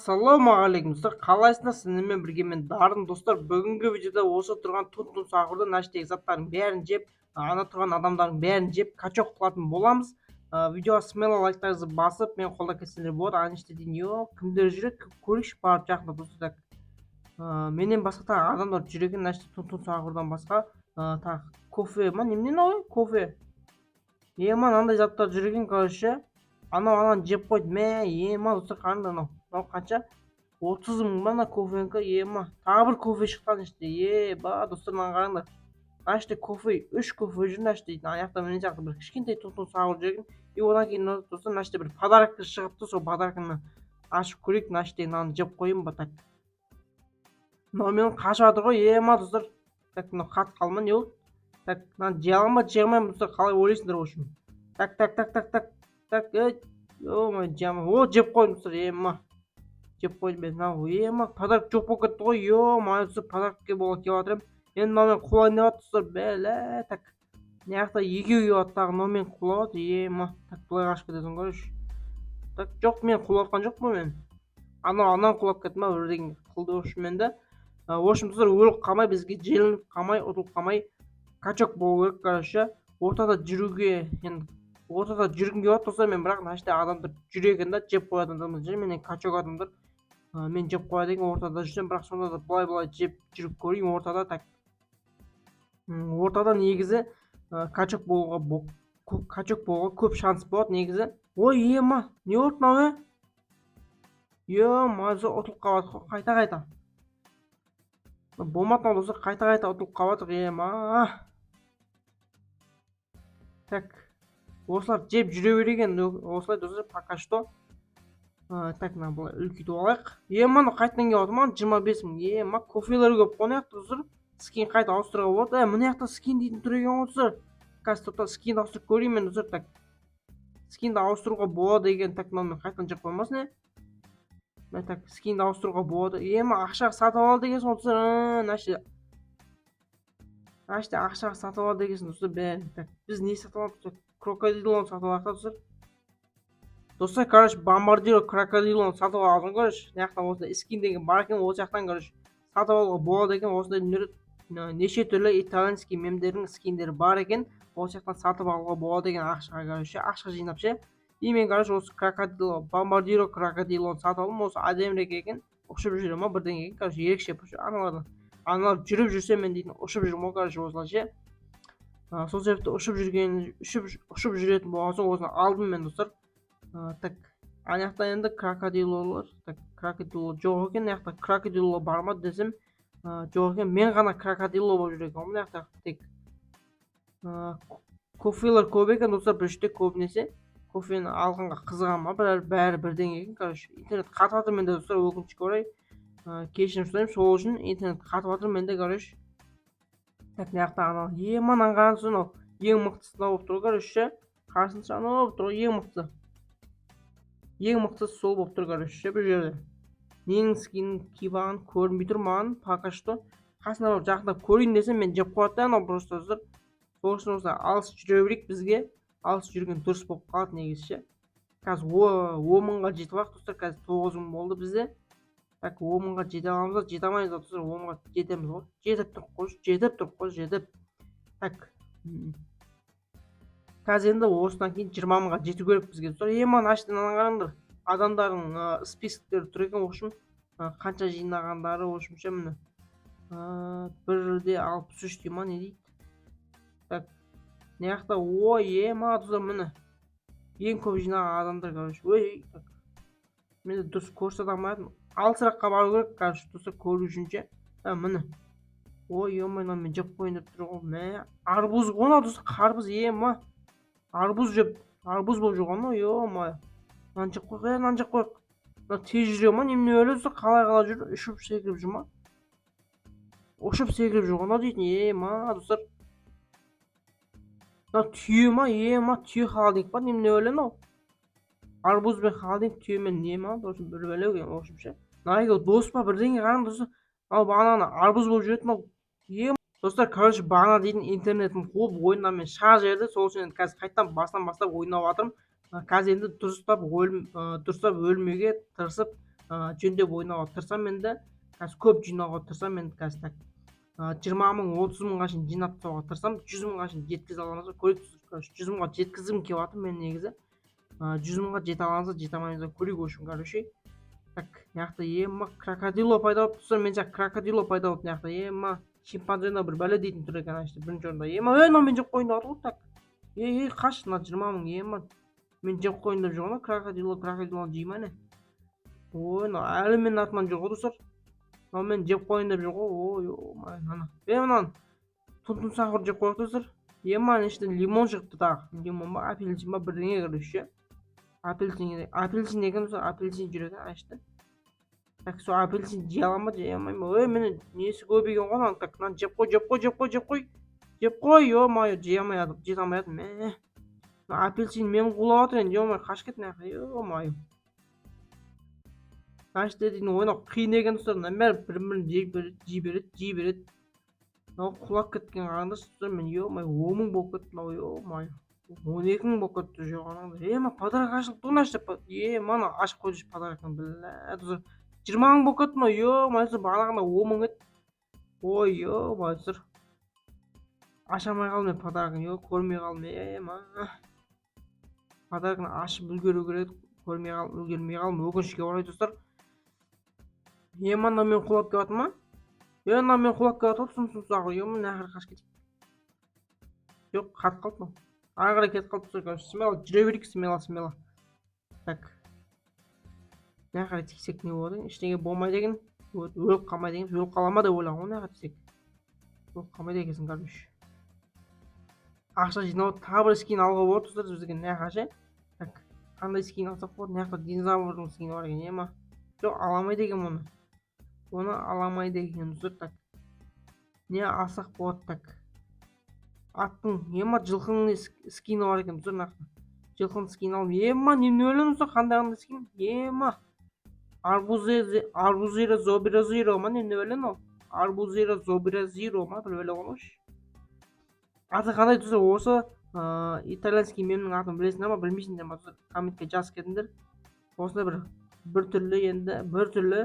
Ассалаумағалейкум, достар! Қалайсыңдар? Сіздермен бірге мен, Дарын. Достар, бүгінгі видеода осы тұрған Тун Сахурды, мына жердегі заттардың бәрін жеп, ана тұрған адамдардың бәрін жеп, качок қылатын боламыз. Видеоға смело лайктарыңызды басып, мен қолдап кетсеңдер болады. Ана жерде не, кімдер жүреді, көрейікші барып жақында, достар. Так, менен басқа тағы адамдар жүр екен мына жерде. Тун Сахурдан басқа тағы кофе ма, немене мынау, кофе ема, мынандай заттар жүр екен. Короче, анау ананы жеп қойды. Мә, ема, достар, қараңдар, мынау қанша, 30 000 ба мына кофенікі? Ема, тағы бір кофе шықты ана жерде. Еба, достар, мынаны қараңдар, мына жерде кофе, үш кофе жүр мына жерде. Ана жақта міне жақта бір кішкентай Тун Сахур жүр екен. И одан кейін, достар, мына жерде бір подарок шығыпты, сол подарканы ашып көрейік. Мына жердегі мынаны жеп қояйын ба? Так, мынау менен қашып жатыр ғой. Ема, достар, так, мынау қатып қалды ма, не болды? Так, мынаны жей аламын ба, жей алмаймын ба, достар, қалай ойлайсыңдар, в общем? Так, так, так, так, так, так, ей, ё, жей о, жеп қойдым, достар. Ема, жеп қойдым мен. Мынау, ема, подарок жоқ болып кетті ғой. Ё-моё, достар, подарокке бола келіп жатыр едім, енді мынаумен қуайын деп жатыр, достар, бәлә. Так, мына жақта екеу келіп жатыр тағы, мынаумен қулап жатыр. Ема, так, былай қашып кетесің, короче. Так, жоқ, мен қулап жатқан жоқпын, мен анау анан құлап кетті ма, бірдеңе қылды, в общем. Енді, в общем, достар, өліп қалмай, бізге желініп қалмай, ұтылып қалмай, качок болу керек. Короче, ортада жүруге, енді ортада жүргім келіп жатыр, достар, мен. Бірақ мына жерде адамдар жүр екен да, жеп қоятын адамдар жүр. Менен качок адамдар мен жеп қояды екен ортада жүрсем. Бірақ сонда да былай былай жеп жүріп көрейін ортада. Так, ортада негізі качок болуға, качок болуға көп шанс болады негізі. Ой, ема, не болды мынау? Е, ё, ұтылып қалып жатыр ғой қайта қайта. Болмады мынау, достар, қайта қайта ұтылып қалып жатыр. Ема, так, осылар жеп жүре берейік енді осылай, достар, пока что. Так, мына былай үлкейтіп алайық. Е, мына қайтадан келіп жатыр маған 25 000. Е, ма, кофелер көп қой мына жақта, достар. Скин қайта ауыстыруға болады. Е, мына жақта скин дейтін тұр екен ғой, достар. Қазір, тоқта, скинді ауыстырып көрейін мен, достар. Так, скинді ауыстыруға болады екен. Так, мынаны қайтадан жеп қоймасын. Е, мә, так, скинді ауыстыруға болады. Е, ма, ақшаға сатып ал дегенсің ғой, достар. Мына жерде, мына жерде ақшаға сатып ал дегенсің, достар, бәрін. Так, біз не сатып аламыз? Крокодилон сатып алайық та, достар. Достар, короче, бомбардиро крокодилон сатып алдым. Короче, мына жақтан осындай скин деген бар екен, осы жақтан, короче, сатып алуға болады екен. Осындай неше түрлі итальянский мемдердің скиндері бар екен, осы жақтан сатып алуға болады екен ақшаға, короче, ақша жинап ше. И мен, короче, осы крокодил, бомбардиро крокодилон сатып алдым. Осы әдемірек екен, ұшып жүре ма, бірдеңе екен, короче, ерекше аналардан. Аналар жүріп жүрсе, мен дейтін ұшып жүрмін ғой, короче, осылай ше. Сол себепті ұшып жүрген, ұшып жүретін болған соң, осыны алдым мен, достар. Так, ана жақта енді крокодилолар, так, крокодило жоқ екен. Мына жақта крокодило бар ма десем, жоқ екен. Мен ғана крокодило болып жүр екенмін мына жақта тек. Кофелер көп екен, достар, бұл жерде. Көбінесе кофені алғанға қызығамын ма, бәрі, бәрі бірдеңе екен. Короче, интернет қатып жатыр менде, достар, өкінішке орай, кешірім сұраймын сол үшін, интернет қатып жатыр менде, короче. Так, мына жақта анау, е, мынаны қараңызшы, мынау ең мықтысы мынау болып тұр ғой, короче, ше. Қарасаңшы, анау болып тұр ғой ең мықтысы, ең мықтысы сол болып тұр, короче, ше. Бұл жерде ненің скинін киіп алғаны көрінбей тұр маған пока что. Қасына барып жақындап көрейін десем, мен жеп қояды да анау просто, достар. Сол үшін осылай алыс жүре берейік, бізге алыс жүрген дұрыс болып қалады негізі ше. Қазір 10 мыңға жетіп алайық, достар. Қазір 9000 болды бізде. Так, 10 мыңға жете аламыз ба, жете алмаймыз ба, достар? 10 мыңға жетеміз ғой, жетіп тұрық қой, жетіп тұрық қой, жетіп. Так, қазір енді осыдан кейін 20 мыңға жету керек бізге, достар. Е, мына мынаны қараңдар, адамдардың списоктері тұр екен. В общем, қанша жинағандары, в общем ше, міне, 1,63 дей ма, не дейді? Так, мына жақта, ой, ема, достар, міне, ең көп жинаған адамдар, короче. Ой, так, мен дұрыс көрсете алмадым, алысыраққа бару керек, короче, достар, көру үшін ше. Міне, ой, е, мынау мен жеп қояйын деп тұр ғой. Мә, арбуз ғой мынау, достар, қарбыз. Ема, арбуз жеп, арбуз болып жүр ғой мынау. Е, мынаны жеп қояйық, мынаны жеп қояйық. Мынау тез жүре ма, немене өлі, достар, қалай қалай жүр, ұшып секіріп жүр ма? Ұшып секіріп жүр ғой мынау дейтін. Ема, достар, мынау түйе ма? Ема, түйе холодильник па, немене өлі мынау? Арбуз бен холодильник, түйемен не ма, бір бәле екен, в общем ше. Мына екеуі дос па, бірдеңе? Қараңдар, достар, ал бағана арбуз болып жүретін мынау. Е, достар, короче, бағана дейтін интернетім қуып, ойыннан мен шығарып жіберді. Сол үшін енді қазір қайтадан басынан бастап ойнап жатырмын. Қазір енді дұрыстап өлмеуге тырысып, Жөндеп ойнауға тырысамын енді. Қазір көп жинауға тырысамын енді қазір так. 20 мың, 30 мыңға шейін жинап тастауға тырысамын. 100 мыңға шейін жеткізе аламыз ба? Көрейік, короче, 100 мыңға жеткізгім келіп жатыр мен негізі. 100 мыңға жете аламыз ба, жете алмаймыз ба, көрейік, в общем, короче. Так, мына жақта ема крокодило пайда болып тұр, мен сияқты крокодило пайда болды мына жақта. Ема шимпанзена бір бәле дейтін тұр екен ана жерде бірінші орында. Ема, ей, мынау мен жеп қояйын деп жатыр ғой. Так, ей, ей, қаш, мына 20 мың, ема мен жеп қояйын деп жүр ғой мына крокодило. Крокодилоны жей ма, не? Ой, мынау әлі менің артымнан жүр ғой, достар. Мынау мені жеп қояйын деп жүр ғой. Ой, ана, е, мынаны тун сахур жеп қояйық, достар. Ема, ана ішінен лимон шығыпты тағы. Лимон ба, апельсин ба, бірдеңе, короче. Апельсин, апельсин екен, достар, апельсин жүр екен ана іште. Так, сол апельсин жей аламын ба, жей алмаймын ба? Ой, міне, несі көбейген ғой мынаның. Так, мынаны жеп қой, жеп қой, жеп қой, жеп қой, жеп қой. Ё-моё, жей алмай жатырмын, жете алмай жатырмын. Мә, мына апельсин мені қулап жатыр енді. Ё-моё, қашып кет мына жаққа. Ё-моё, мына жерде дейтін ойнау қиын екен, достар. Мынаның бәрі бір бірін жей береді, жей береді, жей береді. Мынау құлап кеткен, қараңдаршы, достар. Мен, ё-моё, 10 мың болып кетті мынау. Ё-моё, 12 мың болып кетті уже, қараңдар. Е, мына подарок ашылыпты ғой мына жерде. Е, мана ашып қойды подарокны, бля, достар. 20 мың болып кетті мынау. Ё-моё, достар, бағанағында 10 мың еді. Ой, ё-моё, достар, аша алмай қалдым мен подарогын. Е, көрмей қалдым. Е, ма, подарогын ашып үлгеру керек еді, көрмей қалдым, үлгермей қалдым, өкінішке орай, достар. Е, мынау мен құлап келіп жатыр ма? Е, мынау мен құлап келіп жатыр ғой. Сұм сұм. Е, мына жаққа қашып кетейік. Жоқ, қатып қалды мынау, ары қарай кетіп қалды, достар. Короче, смело жүре берейік, смело, смело. Так, мына қарай тисек не болады екен? Ештеңе болмайды екен, өліп қалмайды екенбіз. Өліп қала ма деп ойлағанмын ғой. Мына жаққа тисек, өліп қалмайды екенсің. Короче, ақша жинау, тағы бір скин алуға болады, достар, бізге мына жаққа ше. Так, қандай скин алсақ болады? Мына жақта динозаврдың скині бар екен. Ема, жоқ, ала алмайды екенмін оны, оны ала алмайды екенмін, достар. Так, не алсақ болады? Так, аттың, ема, жылқының скині бар екен, достар. Мына жақта жылқының скинін алып, ема, немене өлеміз, достар? Қандай, қандай скин? Ема, арбузира зобира зиро ма, немене бәле мынау? Арбузира зобира зиро ма, бір бәле ғой. Аты қандай, достар? Осы итальянский мемнің атын білесіңдер ма, білмейсіңдер ма, достар? Комментке жазып кетіңдер. Осындай бір түрлі, енді бір түрлі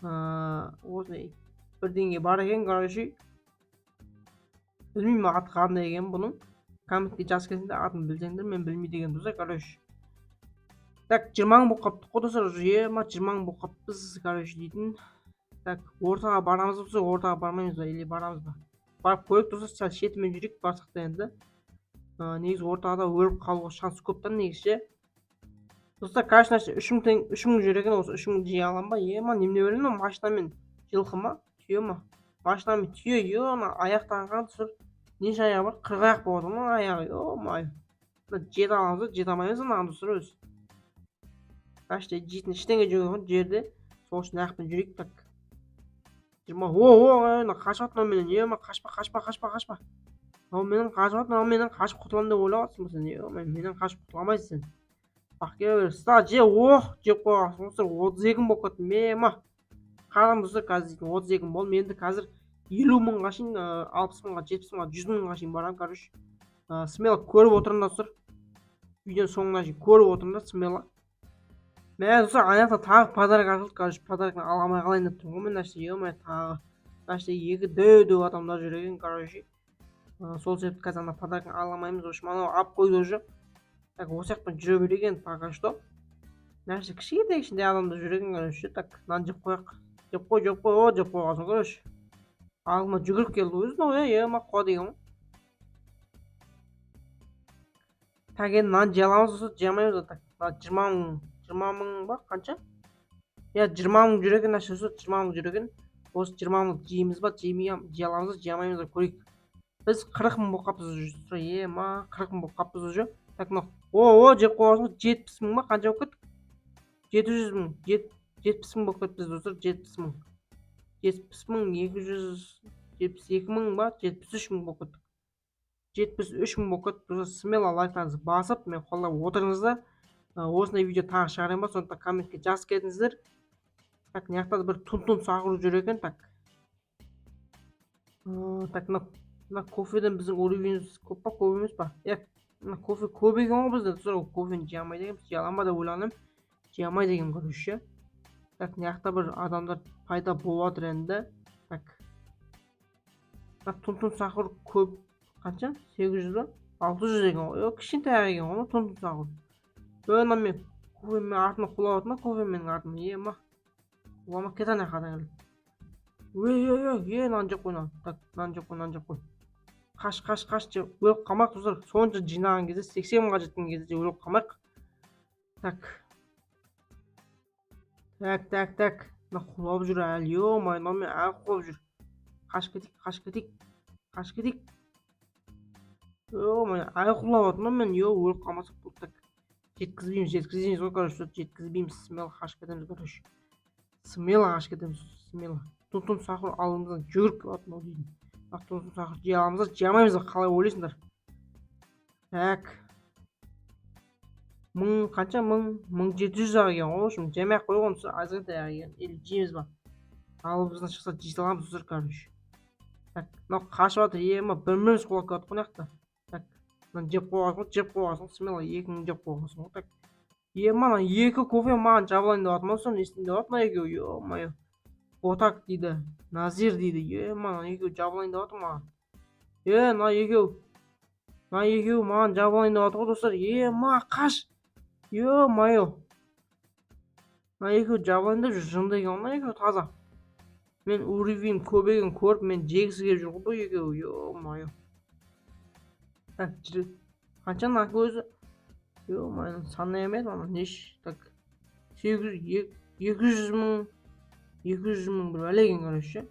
осындай бірдеңе бар екен, короче. Білмеймін, аты қандай екен бұның. Комментке жазып кетіңдер атын білсеңдер, мен білмейді екенмін, достар. Короче, так, 20 мың болып қалыптық қой, достар, уже. Ема, 20 мың болып қалыппыз, короче, дейтін. Так, ортаға барамыз ба, достар, ортаға бармаймыз ба или барамыз ба? Барып көрейік, достар. Сәл шетімен жүрейік барсақ та енді. Негізі ортада өліп қалуға шанс көп та негізі ше, достар. Короче, мына 3000 теңге, 3000 жүр екен. Осы 3000 жия аламын ба? Ема, немене бәле мынау? Машинамен жылқы ма, түйе ма? Машинамен түйе. Е, ана аяқтан қараңдар, достар, неше аяғы бар? 40 аяқ болады ғой мынаның аяғы. Ё-моё, жете аламыз ба, жете алмаймыз ба мынаған, достар, өзі? Мына жейтін ештеңе жоқ екен жерде, сол үшін мына жақпен жүрейік. Так, 20. О, о, мына қашып жатыр мынау менен. Ема, қашпа, қашпа, қашпа, қашпа. Мынау менен қашып жатыр. Мынау менен қашып құтыламын деп ойлап жатырсың ба сен? Е, менен қашып құтыла алмайсың сен. Бақ, келе бер, ұста, же. Ох, жеп қойғансың, достар. 32 мың болып кеттім. Ема, қараңыз, достар, қазір дейтін 32 мың болдым. Енді қазір 50 мыңға шейін, 60 мыңға, 70 мыңға, 100 мыңға шейін барамын, короче. Смело көріп отырыңдар, достар, видеоның соңына шейін көріп отырыңдар смело. Мә, достар, ана жақта тағы подарок ашылды. Короче, подарокны ала алмай қалайын деп тұрмын ғой мен мына жерде. Ё-моё, тағы мына жерде екі дәу дәу адамдар жүр екен, короче. Сол себепті қазір ана подарокны ала алмаймыз. В общем, анау алып қойды уже. Так, осы жақпен жүре берейік енді пока что. Мына жерде кішкентай кішкентай адамдар жүр екен, короче. Так, мынаны жеп қояйық. Жеп қой, жеп қой. О, жеп қойғансың. Короче, алдыма жүгіріп келді өзі мынау. Е, ема, қуа деген ғой. Так, енді мынаны жей аламыз, достар, жей алмаймыз ба? Так, мына 20 мың, 20 мың ба, қанша? Иә, 20 мың жүр екен мына жерде, 20 мың жүр екен. Осы 20 мыңды жейміз ба, жемей, жей аламыз ба, жей алмаймыз ба, көрейік. Біз 40 мың болып қалыппыз уже. Ема, 40 мың болып қалыппыз уже. Так, мынау, о, о, жеп қойғансың ғой. 70 мың ба, қанша болып кеттік? 700 мың, 70 мың болып кетіппіз, достар. 70 мың, 70 272 мың ба, 73 мың болып кеттік. 73 мың болып кетті, достар. Смело лайктарыңызды басып, мен қолдап отырыңыздар. Осындай видео тағы шығарайын ба, сондықтан комментке жазып кетіңіздер. Так, мына жақта бір тун тун сахур жүр екен. Так, так, мына кофеден біздің уровеніміз көп па, көп емес па? Иә, мына кофе көп екен ғой бізде, достар. Кофені жей алмайды екенбіз, жей аламын ба деп ойлағанмын, жей алмайды екенмін, короче. Так, мына жақта бір адамдар пайда болып жатыр енді. Так, мына Тун Тун Сахур көп, қанша, 800 ба, 600 екен ғой. Е, кішкентай екен ғой Тун Тун Сахур. Е, мына мен кофемен артыма құлап жатыр ма, кофеменің артыма? Ема, құлама, кет ана жаққа келіп. Ей, ей, ей, е, мынаны жеп қой мынаны. Так, мынаны жеп қой, мынаны жеп қой. Қаш, қаш, қаш, деп өліп қалмайық, достар. Сонша жинаған кезде, 80 мыңға жеткен кезде өліп қалмайық. Так, так, так, так, мына құлап жүр әлі. Ё-моё, мынаумен әлі құлап жүр. Қашып кетейік, қашып кетейік, қашып кетейік. Ё-моё, әлі құлап жатыр ма мен? Е, өліп қалмасақ болды. Так, жеткізбейміз, жеткізбейміз ғой, короче, жеткізбейміз. Смело қашып кетеміз, короче, смело қашып кетеміз, смело. Тун Тун Сахур алдымыздан жүгіріп келіп жатыр мынау дейтін. Бірақ Тун Тун Сахур жей аламыз ба, жей алмаймыз ба, қалай ойлайсыңдар? Так, мың қанша, 1700 ақ екен ғой. В общем, жемей ақ қойған азғантай ақ екен. Или жейміз ба? Алдымыздан шықса, жей саламыз, достар, короче. Так, мынау қашып жатыр. Ема, бір біріміз құлап кетіп жатыр ғой мына жақта. Так, мынаны жеп қойғансың ғой, жеп қойғансың ғой, смело 2000 жеп қойғансың ғой. Так, ема, ана екі кофе маған жабылайын деп жатыр ма? Соны не істейін деп жатыр мына екеуі? Ё-моё, Ботак дейді, Назир дейді. Ема, мына екеуі жабылайын деп жатыр маған. Е, мына екеуі, мына екеуі маған жабылайын деп жатыр ғой, достар. Ема, қаш! Ё-моё, мына екеуі жабылайын деп жүр. Жынды екен ғой мына екеуі таза. Мен уровень көбейгенін көріп, мен жегісі келіп жүр ғой бұл екеуі. Ё-моё, так, қанша мына өзі? Ё-моё, санай алмадым ана неш. Так, 800, 200 000, 200 000 бір бәле екен, короче.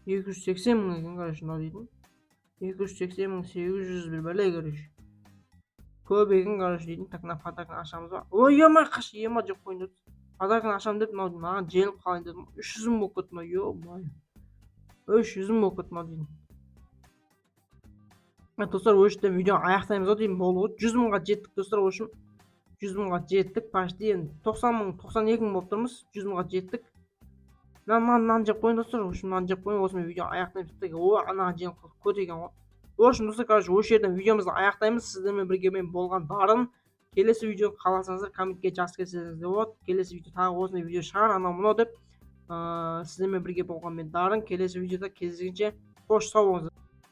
280 000 екен, короче, мынау дейтін. 280 800 бір бәле, короче, көп екен, короче, дейтін. Так, мына подарканы ашамыз ба? Ой, ема, қаш! Ема, жеп қояйын деп, подарканы ашамын деп, мынау маған желіп қалайын дедім. 300 000 болып кетті мынау. Ё-моё, 300 000 болып кетті мынау дейтін. Достар, осы жерден видеоны аяқтаймыз ау деймін. Болды ғой, 100 мыңға жеттік, достар. В общем, 100 мыңға жеттік почти. Енді 90 000, 92 000 болып тұрмыз. 100 мыңға жеттік. Мына, мынаны, мынаны жеп қояйын, достар. В общем, мынаны жеп қояйын, осымен видеоны аяқтаймыз. О, ана жеңіп қалдық, көт екен ғой. В общем, достар, короче, осы жерден видеомызды аяқтаймыз. Сіздермен бірге мен болған Дарын. Келесі видеоны қаласаңыздар, комментке жазып кетсеңіз де болады. Келесі видео тағы осындай видео шығар, анау мынау деп. Сіздермен бірге болған мен, Дарын. Келесі видеода кездескенше, қош, сау болыңыздар.